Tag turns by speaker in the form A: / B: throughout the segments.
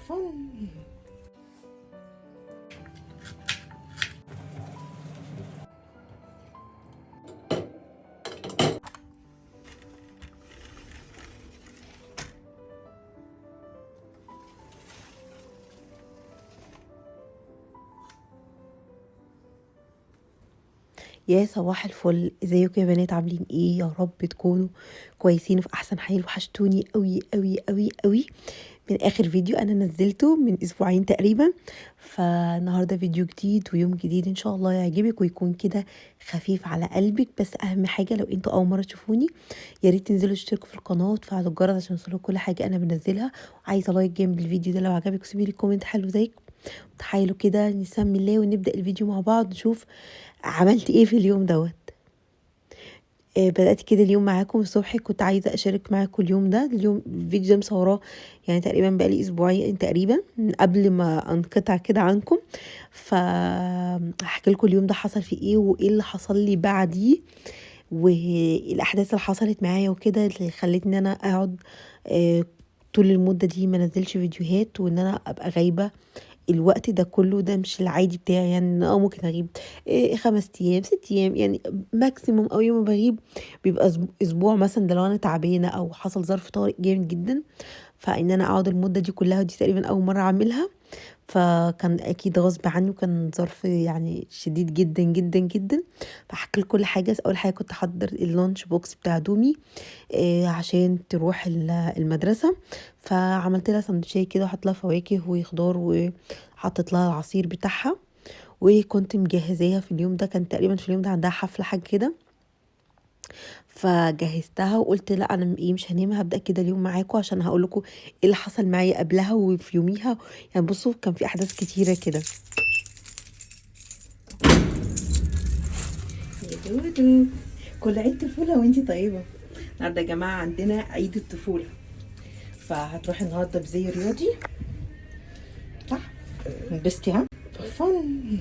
A: fun. يا صباح الفل، ازيكم يا بنات؟ عاملين ايه؟ يا رب تكونوا كويسين وفي احسن حال. وحشتوني قوي قوي قوي قوي من اخر فيديو انا نزلته من اسبوعين تقريبا. فالنهارده فيديو جديد ويوم جديد ان شاء الله يعجبك ويكون كده خفيف على قلبك. بس اهم حاجة لو انتوا اول مرة تشوفوني يا ريت تنزلوا تشتركوا في القناة وتفعلوا الجرس عشان يوصلكوا كل حاجة انا بنزلها. وعايزه like جامد الفيديو ده لو عجبك، وسيبي لي comment حلو زيك. تخيلوا كده نسمي الله ونبدا الفيديو مع بعض، نشوف عملت ايه في اليوم دوت. بدأت كده اليوم معاكم الصبح، كنت عايزة أشارك معاكم اليوم ده. اليوم الفيديو ده مصوراه يعني تقريبا بقالي أسبوعين تقريبا من قبل ما أنقطع كده عنكم. فهحكي لكم اليوم ده حصل فيه ايه وايه اللي حصل لي بعديه والأحداث اللي حصلت معايا وكده، اللي خلتني أنا أقعد طول المدة دي ما نزلش فيديوهات وإن أنا أبقى غايبة الوقت ده كله. ده مش العادي بتاعي، يعني ممكن اغيب 5 ايام 6 ايام يعني maximum، او يوم ما بغيب بيبقى اسبوع مثلا، ده لو انا تعبانة او حصل ظرف طارئ جامد جدا. فان انا اقعد المدة دي كلها دي تقريبا اول مرة اعملها، فكان اكيد غصب عني وكان ظرف يعني شديد جدا جدا جدا. فاحكي لكم كل حاجة. اول حاجة كنت احضر ال lunch box بتاع دومي عشان تروح المدرسة، فعملت لها سندوتشات كده وحطيت لها فواكه وخضار وحطيت لها العصير بتاعها، وكنت مجهزاها في اليوم ده. كان تقريبا في اليوم ده عندها حفلة حاجة كده، فجهزتها وقلت لا انا ايه مش هنام، هبدا كده اليوم معاكم عشان هقول لكم ايه اللي حصل معايا قبلها وفي يوميها. يعني بصوا كان في احداث كتيرة كده. يا دودو كل عيد طفولة وانتي طيبة. النهارده يا جماعة عندنا عيد الطفولة، فهتروحي النهارده بزي رياضي صح؟ انبسطي ها؟ فن.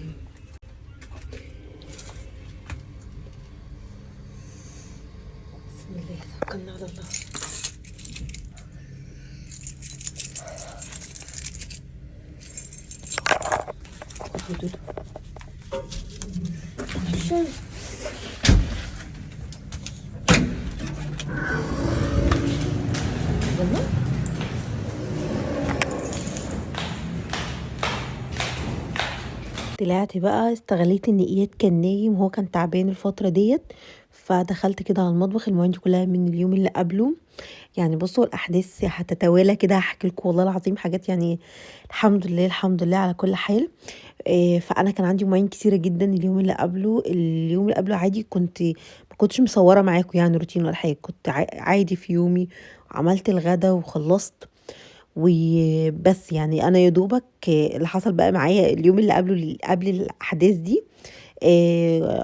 A: بسم الله توكلنا على الله. يا دودو يلا. طلعت بقى استغليت ان اياد كان نايم وهو كان تعبان الفترة ديت، فدخلت كده على المطبخ. المواعين دي كلها من اليوم اللي قبله، يعني بصوا الاحداث هتتوالى كده، هحكي لكم والله العظيم حاجات يعني الحمد لله الحمد لله على كل حال. فانا كان عندي مواعين كتيرة جدا اليوم اللي قبله. اليوم اللي قبله عادي كنت ما كنتش مصوره معاكم يعني روتين ولا حاجة، كنت عادي في يومي، عملت الغدا وخلصت وبس. يعني انا يا دوبك اللي حصل بقى معايا اليوم اللي قبله قبل الاحداث دي،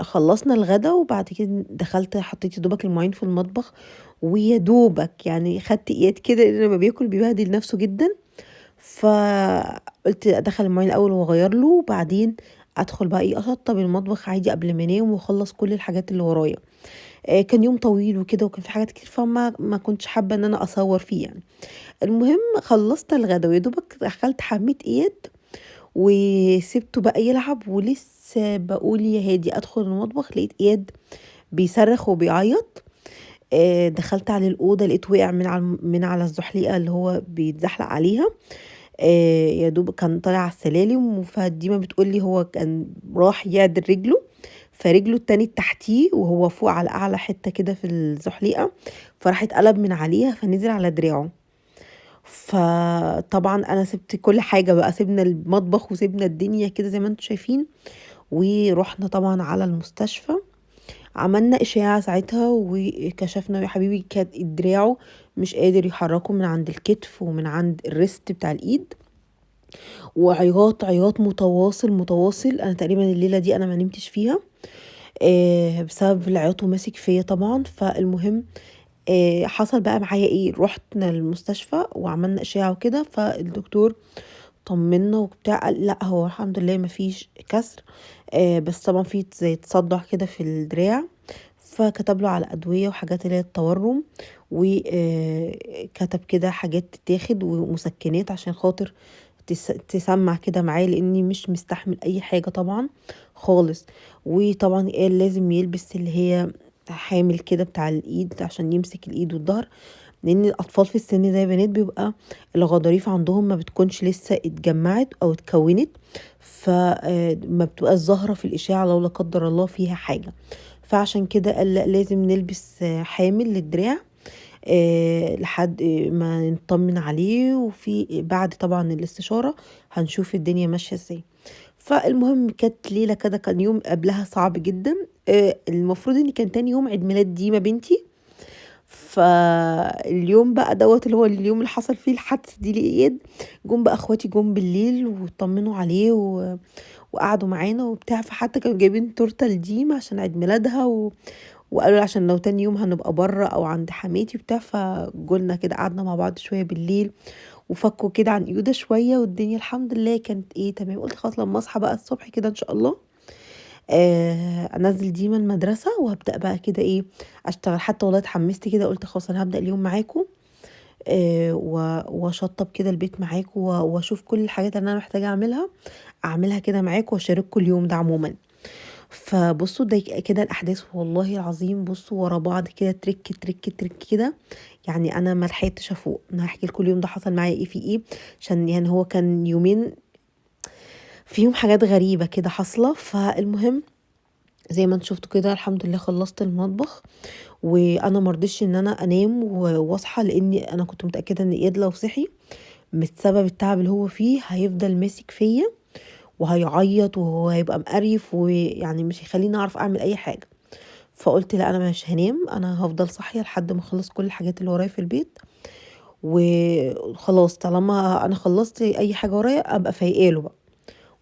A: خلصنا الغدا وبعد كده دخلت حطيت يا دوبك المواعين في المطبخ، ويا دوبك يعني خدت اياد كده لان لما بياكل بيبهدل نفسه جدا، فقلت ادخل المواعين الاول واغير له وبعدين ادخل بقى ايه اشطب المطبخ عادي قبل ما انام واخلص كل الحاجات اللي ورايا. كان يوم طويل وكده وكان في حاجات كتير، فما ما كنتش حابة ان انا اصور فيه يعني. المهم خلصت الغدا ويا دوبك دخلت حميت اياد وسبته بقى يلعب، ولسه بقول يا هادي ادخل المطبخ لقيت اياد بيصرخ وبيعيط. دخلت على الاوضة لقيته وقع من على الزحليقه اللي هو بيتزحلق عليها. يا دوب كان طالع على السلالم، فديما بتقول لي هو كان راح يعدل رجله، فرجله التاني تحتيه وهو فوق على اعلى حتة كده في الزحليقه، فراح اتقلب من عليها فنزل على دراعه. فطبعا انا سبت كل حاجة بقى، سيبنا المطبخ وسيبنا الدنيا كده زي ما انتم شايفين، ورحنا طبعا على المستشفى. عملنا اشاعة ساعتها وكشفنا يا حبيبي كانت دراعه مش قادر يحركه من عند الكتف ومن عند ال wrist بتاع الايد، وعياط عياط متواصل متواصل. انا تقريبا الليلة دي انا ما نمتش فيها بسبب العياط وماسك فيا طبعا. فالمهم حصل بقى معايا ايه، رحنا المستشفى وعملنا اشعه وكده، فالدكتور طمنا وبتاع، قال لا هو الحمد لله ما فيش كسر، بس طبعا في زي تصدع كده في الدراع، فكتب له على ادوية وحاجات اللي هي التورم، وكتب كده حاجات تتاخد ومسكنات عشان خاطر تسمع كده معاه، لاني مش مستحمل اي حاجة طبعا خالص. وطبعا قال لازم يلبس اللي هي حامل كده بتاع الايد عشان يمسك الايد والظهر، لان الاطفال في السن ده يا بنات بيبقى الغضاريف عندهم ما بتكونش لسه اتجمعت او اتكونت، فما بتبقاش ظاهره في الاشاعة لو لا قدر الله فيها حاجة. فعشان كده قال لا لازم نلبس حامل للدراع لحد ما نطمن عليه، وفي بعد طبعا الاستشارة هنشوف الدنيا ماشية ازاي. فالمهم كانت ليلة كده، كان يوم قبلها صعب جدا. المفروض ان كان تاني يوم عيد ميلاد ديما بنتي، فاليوم بقى دوت اللي هو اليوم اللي حصل فيه الحادثة دي لإياد، جم بقى اخواتي جم بالليل واطمنوا عليه وقعدوا معانا وبتاع. فحتى كانوا جايبين تورته لديما عشان عيد ميلادها وقالوا عشان لو تاني يوم هنبقى بره او عند حماتي وبتاع. فجولنا كده قعدنا مع بعض شوية بالليل وفكوا كده عن ايوده شوية، والدنيا الحمد لله كانت ايه تمام. قلت خلاص لما اصحى بقى الصبح كده ان شاء الله انزل ديما المدرسة وهبدا بقى كده ايه اشتغل. حتى والله اتحمست كده، قلت خلاص انا هبدا اليوم معاكم واشطب كده البيت معاكم واشوف كل الحاجات اللي انا محتاجه اعملها كده معاكم واشارككم اليوم ده عموما. فبصوا ده كده الاحداث والله العظيم، بصوا ورا بعض كده ترك ترك ترك كده، يعني انا ما لحقتش افوق. انا هحكي لكم اليوم ده حصل معايا ايه في ايه، عشان يعني هو كان يومين فيهم حاجات غريبة كده حاصله. فالمهم زي ما انتم شفتوا كده الحمد لله خلصت المطبخ، وانا مرضيش ان انا انام واصحى، لاني انا كنت متاكدة ان اياد لو صحي بسبب التعب اللي هو فيه هيفضل ماسك فيا وهيعيط وهيبقى مقريف، ويعني مش هيخليني اعرف اعمل اي حاجة. فقلت لا انا مش هنام، انا هفضل صاحية لحد ما اخلص كل الحاجات اللي ورايا في البيت، وخلاص طالما انا خلصت اي حاجة ورايا ابقى فايقه له بقى.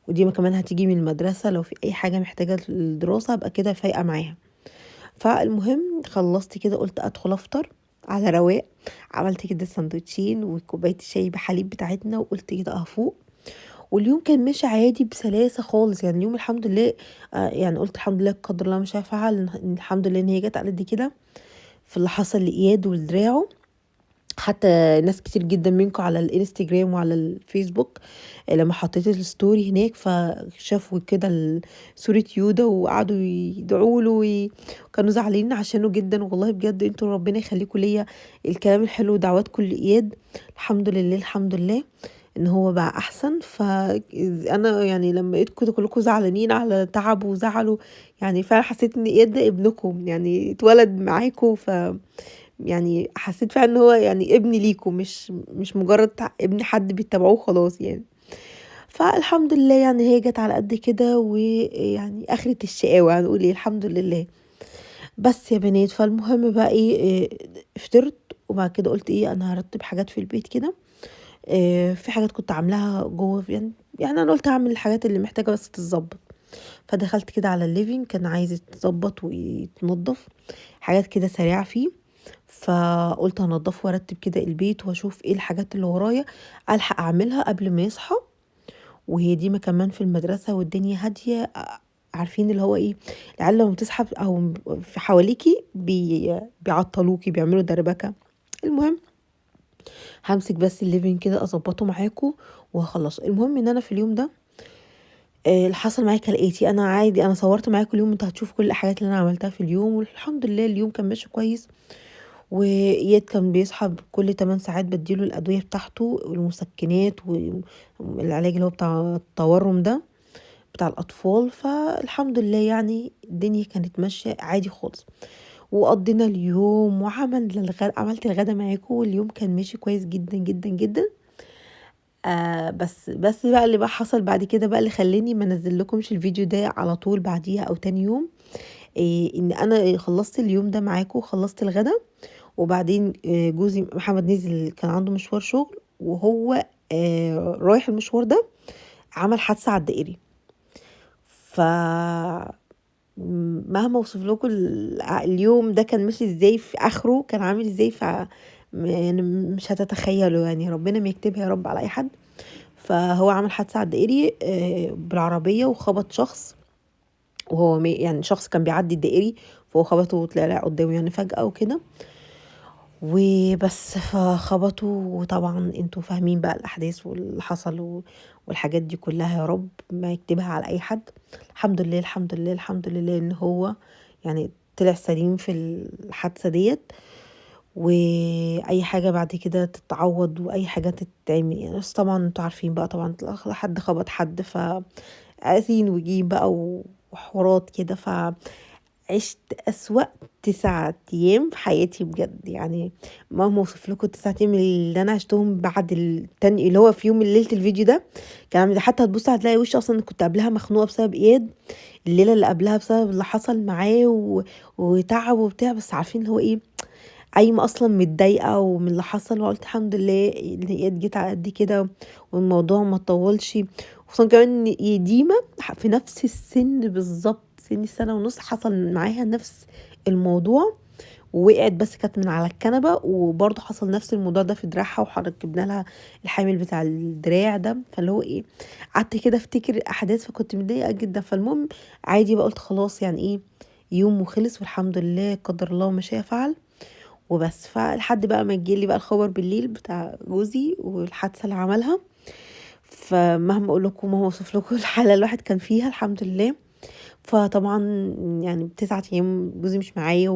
A: وديما كمان هتيجي من المدرسة لو في اي حاجة محتاجه الدراسة ابقى كده فايقه معاها. فالمهم خلصت كده قلت ادخل افطر على رواق، عملت كده سندوتشين وكوبايه الشاي بحليب بتاعتنا، وقلت كده افوق. واليوم كان ماشي عادي بسلاسة خالص، يعني اليوم الحمد لله يعني قلت الحمد لله قدر الله مش هفعل، الحمد لله ان هي جت على قد كده في اللي حصل لاياد ولدراعه. حتى ناس كتير جدا منكم على الانستجرام وعلى الفيسبوك لما حطيت ال story هناك فشافوا كده صورة يودا وقعدوا يدعوا له وكانوا زعلانين عشانه جدا. والله بجد انتوا ربنا يخليكم ليا، الكلام الحلو ودعواتكم لاياد الحمد لله الحمد لله ان هو بقى احسن. فانا يعني لما لقيتكم كلكم زعلانين على تعبه وزعله، يعني فعلا حسيت ان اياد ده ابنكم، يعني اتولد معاكم، ف يعني حسيت فعلا ان هو يعني ابن ليكم، مش مجرد ابن حد بيتبعوه خلاص يعني. فالحمد لله يعني هي جت على قد كده، ويعني اخرة الشقاوة هنقول ايه، الحمد لله. بس يا بنات فالمهم بقى ايه، فطرت وبعد كده قلت ايه انا هرتب حاجات في البيت كده، في حاجات كنت عاملاها جوه، يعني انا قلت هعمل الحاجات اللي محتاجه بس تتظبط. فدخلت كده على ال living كان عايز يتظبط ويتنضف حاجات كده سريعة فيه، فقلت هنضفه وارتب كده البيت واشوف ايه الحاجات اللي ورايا الحق اعملها قبل ما يصحى. وهي ديما كمان في المدرسة والدنيا هادية، عارفين اللي هو ايه العيال لما بتصحى او في حواليكي بيعطلوكي بيعملوا دربكه. المهم همسك بس ال living كده اظبطه معاكم وهخلصه. المهم ان انا في اليوم ده اللي حصل معايا كالاتي. انا عادي انا صورت معاكم اليوم، انتوا هتشوفوا كل الحاجات اللي انا عملتها في اليوم، والحمد لله اليوم كان ماشي كويس. واياد كان بيصحى كل 8 ساعات بديله الادوية بتاعته والمسكنات والعلاج اللي هو بتاع التورم ده بتاع الاطفال. فالحمد لله يعني الدنيا كانت ماشية عادي خالص، وقضينا اليوم وعملنا عملت الغدا معاكم، واليوم كان ماشي كويس جدا جدا جدا. بس بقى اللي بقى حصل بعد كده بقى اللي خلاني ما انزل لكمش الفيديو ده على طول بعديها او تاني يوم، ان انا خلصت اليوم ده معاكم وخلصت الغدا، وبعدين جوزي محمد نزل كان عنده مشوار شغل، وهو رايح المشوار ده عمل حادثة على الدائري. ف مهما اوصف لكم اليوم ده كان ماشي ازاي، في اخره كان عامل ازاي، ف يعني مش هتتخيلوا، يعني ربنا ما يكتبها يا رب على اي حد. فهو عمل حادثة على الدائري بالعربية وخبط شخص، وهو يعني شخص كان بيعدي الدائري فهو خبطه وطلع قدامه يعني فجأة وكده. وبس. فخبطوا، وطبعا انتوا فاهمين بقى الأحداث واللي حصل والحاجات دي كلها، يا رب ما يكتبها على أي حد. الحمد لله الحمد لله الحمد لله إن هو يعني طلع سليم في الحادثة ديت، وأي حاجة بعد كده تتعوض وأي حاجة تتعمل يعني. بس طبعا انتوا عارفين بقى، طبعا حد خبط حد، ف سين وجيم بقى وحوارات كده. فعشت أسوأ 9 أيام في حياتي بجد، يعني مهما اوصف لكم ال9 أيام اللي أنا عشتهم بعد التاني اللي هو في يوم ليلة الفيديو ده، كان عامل حتى هتبصوا هتلاقي وشي أصلا كنت قبلها مخنوقة بسبب إياد، الليلة اللي قبلها بسبب اللي حصل معاه وتعب وبتاع، بس عارفين اللي هو إيه، قايمة أصلا متضايقة ومن اللي حصل، وقلت الحمد لله إن إياد جيت على قد كده والموضوع ما طولش. خصوصا كمان إن ديما في نفس السن بالظبط، سن السنة ونص، حصل معاها نفس الموضوع، ووقعت بس كانت من على الكنبة، وبرضه حصل نفس الموضوع ده في دراعها، وركبنا لها الحامل بتاع الدراع ده. فاللي هو ايه، قعدت كده افتكر الاحداث، فكنت متضايقة جدا. فالمهم عادي بقى، قلت خلاص يعني ايه، يوم وخلص والحمد لله قدر الله ما شاء فعل وبس. فلحد بقى ما جالي بقى الخبر بالليل بتاع جوزي والحادثة اللي عملها، فمهما اقول لكم مهما اوصف لكم الحالة الواحد كان فيها الحمد لله. فطبعا يعني 9 ايام جوزي مش معايا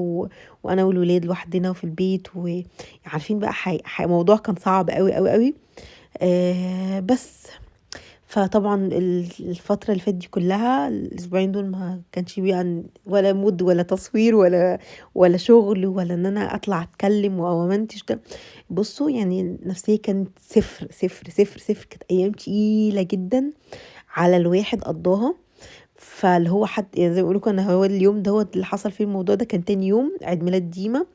A: وانا والولاد لوحدنا وفي البيت، وعارفين بقى موضوع كان صعب قوي قوي قوي. بس فطبعا الفترة اللي فاتت دي كلها، الاسبوعين دول ما كانش بيها ولا مود ولا تصوير ولا شغل ولا ان انا اطلع اتكلم او امنتج ده. بصوا يعني النفسية كانت صفر صفر صفر صفر، كانت ايام تقيلة جدا على الواحد قضاها. فاللي هو حد يعني زي ما بيقولوا كان هو اليوم دوت اللي حصل فيه الموضوع ده كان تاني يوم عيد ميلاد ديما،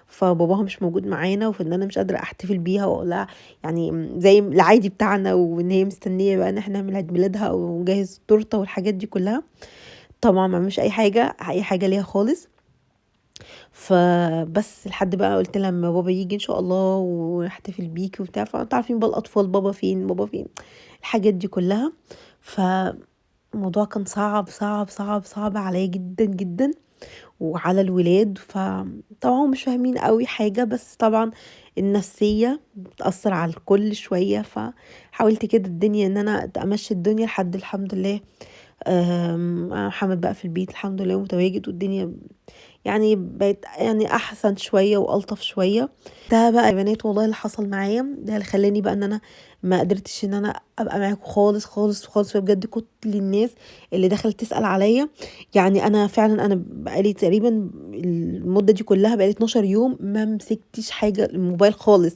A: فباباها مش موجود معانا، وفي ان انا مش قادرة احتفل بيها واقول لها يعني زي العادي بتاعنا، وان هي مستنيه بقى ان احنا نعمل عيد ميلادها ونجهز التورتة والحاجات دي كلها. طبعا ما عملش اي حاجة، اي حاجة ليها خالص. فبس لحد بقى قلت لها لما بابا يجي ان شاء الله ونحتفل بيكي وبتاع. فانتوا عارفين بقى الاطفال، بابا فين بابا فين، الحاجات دي كلها. فالموضوع كان صعب صعب صعب صعب عليا جدا جدا وعلى الولاد. فطبعا مش فاهمين قوي حاجة، بس طبعا النفسية بتأثر على الكل شوية. فحاولت كده الدنيا ان انا امشي الدنيا لحد الحمد لله. محمد بقى في البيت الحمد لله متواجد، والدنيا يعني بقت يعني احسن شوية والطف شوية. ده بقى يا بنات والله اللي حصل معايا، ده اللي خلاني بقى ان انا ما قدرتش ان انا ابقى معاكم خالص خالص خالص. فبجد كنت للناس اللي دخلت تسأل عليا، يعني انا فعلا انا بقالي تقريبا المدة دي كلها بقالي 12 يوم ما مسكتش حاجة الموبايل خالص،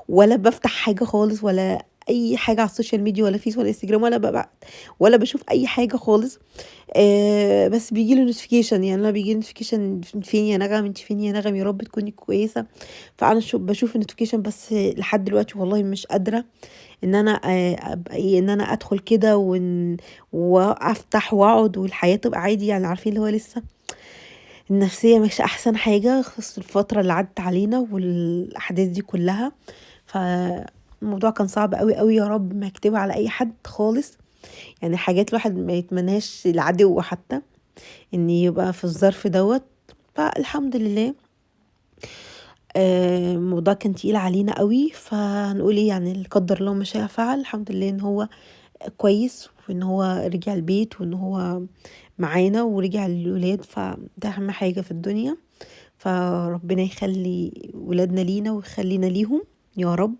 A: ولا بفتح حاجة خالص، ولا اي حاجة على ال social media، ولا فيس ولا انستجرام، ولا ببعت ولا بشوف اي حاجة خالص. بس بيجي لي notification، يعني انا بيجي لي notification فين يا نغم، انت فين يا نغم، يا رب تكوني كويسة. فانا بشوف ال notification، بس لحد دلوقتي والله مش قادرة ان انا، ابقى ايه، ان انا ادخل كده وافتح واقعد والحياة تبقى عادي. يعني عارفين اللي هو لسه النفسية مش احسن حاجة، خصوصا الفترة اللي عدت علينا والاحداث دي كلها. فالموضوع كان صعب قوي قوي، يا رب ما اكتبها على اي حد خالص. يعني حاجات الواحد ما يتمناش العدو حتى ان يبقى في الظرف دوت. فالحمد لله، الموضوع كان تقيل علينا قوي. فهنقول ايه يعني، اللي قدر الله ما شاء فعل. الحمد لله ان هو كويس، وان هو رجع البيت، وان هو معانا ورجع للولاد، فده اهم حاجة في الدنيا. فربنا يخلي ولادنا لينا ويخلينا ليهم يا رب.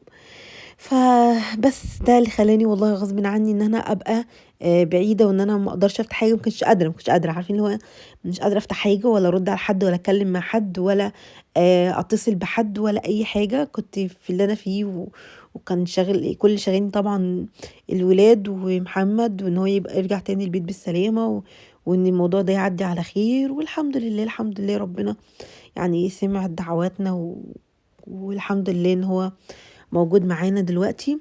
A: فبس ده اللي خلاني والله غصب عني ان انا ابقى، بعيدة، وان انا ما اقدرش افتح حاجة. ما كنتش قادرة، عارفين اللي هو مش قادرة افتح حاجة، ولا ارد على حد، ولا اتكلم مع حد، ولا، اتصل بحد، ولا اي حاجة. كنت في اللي انا فيه، وكان شاغل كل شاغلني طبعا الولاد ومحمد، وان هو يبقى يرجع تاني البيت بالسلامة، وان الموضوع ده يعدي على خير. والحمد لله، الحمد لله ربنا يعني سمع دعواتنا، والحمد لله ان هو موجود معانا دلوقتي.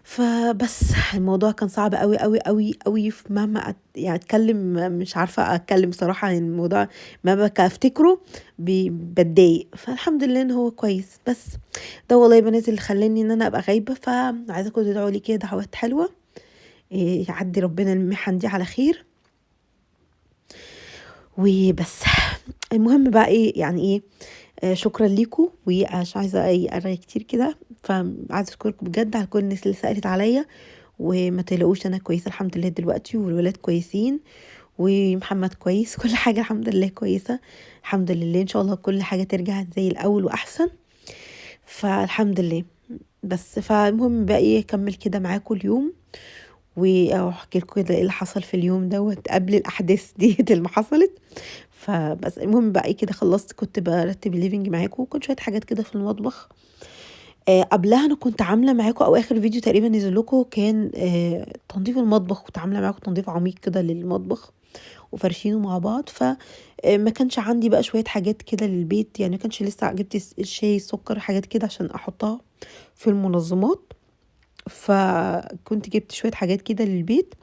A: فبس الموضوع كان صعب قوي قوي قوي قوي، مهما اتكلم مش عارفه اتكلم صراحة، يعني الموضوع ما بفتكره بتضايق. فالحمد لله ان هو كويس. بس ده والله يا بنات اللي خلاني ان انا ابقى غايبة. فعايزاكم تدعوا لي كده دعوات حلوة، يعدي ربنا المحن دي على خير وبس. المهم بقى ايه، يعني ايه، شكرا ليكم، ومش عايزه اي ارغي كتير كده، فعايزه اشكركم بجد على كل الناس اللي سالت عليا، وما تقلقوش انا كويسة الحمد لله دلوقتي، والولاد كويسين ومحمد كويس، كل حاجة الحمد لله كويسة الحمد لله. ان شاء الله كل حاجة ترجع زي الاول واحسن، فالحمد لله. بس فالمهم بقى ايه، اكمل كده معاكم اليوم واحكي لكم كده ايه اللي حصل في اليوم دوت قبل الاحداث ديت اللي حصلت. فبس المهم بقى ايه كده خلصت، كنت برتب ال living معاكم، وكنت شوية حاجات كده في المطبخ. قبلها انا كنت عامله معاكم، او اخر فيديو تقريبا نزل لكم كان تنظيف المطبخ، كنت عامله معاكم تنظيف عميق كده للمطبخ وفرشينه مع بعض. فما كانش عندي بقى شوية حاجات كده للبيت، يعني ما كانش لسه جبت الشاي السكر حاجات كده عشان احطها في المنظمات، فكنت جبت شوية حاجات كده للبيت.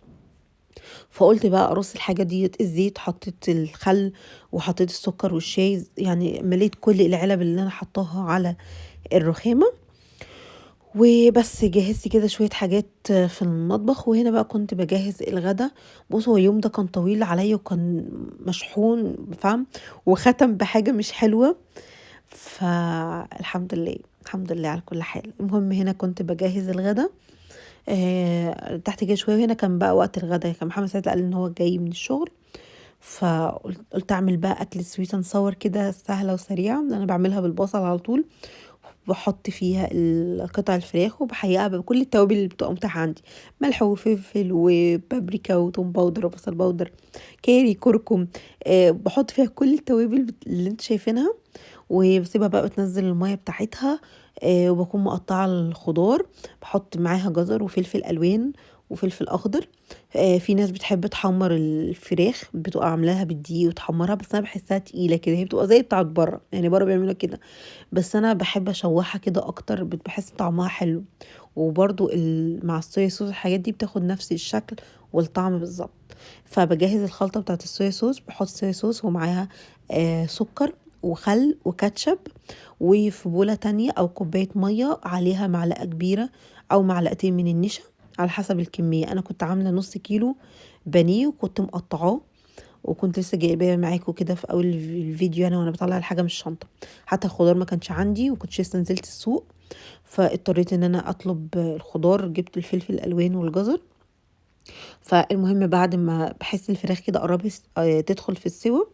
A: فقلت بقى ارص الحاجة ديت، الزيت، حطيت الخل وحطيت السكر والشاي، يعني مليت كل العلب اللي انا حطاها على الرخامه، وبس جهزت كده شوية حاجات في المطبخ. وهنا بقى كنت بجهز الغدا. بصوا هو اليوم ده كان طويل عليا وكان مشحون فاهم، وختم بحاجة مش حلوة، فالحمد لله الحمد لله على كل حال. المهم هنا كنت بجهز الغدا تحت كده شوية، وهنا كان بقى وقت الغدا، كان محمد سيد قال ان هو جاي من الشغل، فقلت اعمل بقى اكل sweet and sour كده سهلة وسريعة. انا بعملها بالبصل على طول، بحط فيها قطع الفراخ وبحيقها بكل التوابل اللي بتبقى متاحة عندي، ملح وفلفل وبابريكا وتوم powder وبصل powder كاري كركم، بحط فيها كل التوابل اللي انتوا شايفينها، وبسيبها بقى بتنزل المية بتاعتها. وبكون مقطعه الخضار، بحط معاها جزر وفلفل الوان وفلفل اخضر. في ناس بتحب تحمر الفراخ، بتبقى عاملاها بالدقيق وتحمرها، بس انا بحسها تقيلة كده، هي بتبقى زي بتاعه بره، يعني بره بيعملوها كده، بس انا بحب اشوحها كده اكتر، بحس طعمها حلو. وبرده مع الصويا صوص الحاجات دي بتاخد نفس الشكل والطعم بالظبط. فبجهز الخلطة بتاعه الصويا صوص، بحط صويا صوص ومعاها سكر وخل وكاتشب، وفي بوله تانية او كوباية مية عليها معلقه كبيرة او معلقتين من النشا على حسب الكمية. انا كنت عامله نص كيلو بانيه وكنت مقطعاه، وكنت لسه جايباه معاكم كده في اول الفيديو انا وانا بطلع الحاجة من الشنطة، حتى الخضار ما كانش عندي وكنت لسه نزلت السوق، فاضطريت ان انا اطلب الخضار، جبت الفلفل الالوان والجزر. فالمهم بعد ما بحس الفراخ كده قربت تدخل في السوا،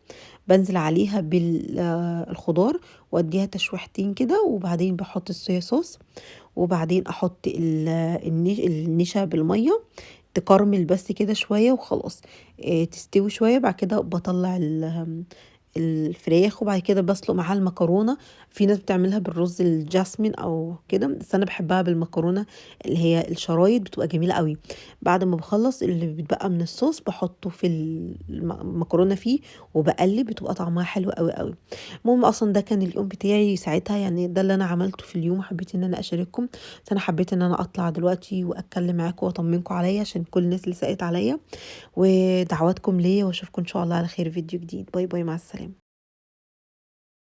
A: بنزل عليها بالخضار واديها تشويحتين كده، وبعدين بحط الصويا صوص، وبعدين احط النشا بالمية تكرمل بس كده شوية وخلاص، تستوي شوية. بعد كده بطلع الفراخ، وبعد كده بسلق معاها المكرونه. في ناس بتعملها بالرز الجاسمين او كده، بس انا بحبها بالمكرونه اللي هي الشرايط، بتبقى جميلة قوي. بعد ما بخلص اللي بيتبقى من الصوص بحطه في المكرونه فيه وبقلب، بتبقى طعمها حلو قوي قوي. المهم اصلا ده كان اليوم بتاعي ساعتها، يعني ده اللي انا عملته في اليوم، وحبيت ان انا اشارككم. بس انا حبيت ان انا اطلع دلوقتي واتكلم معاكم واطمنكم عليا عشان كل الناس اللي سالت عليا، ودعواتكم ليا، واشوفكم ان شاء الله على خير فيديو جديد. bye bye، مع السلامة.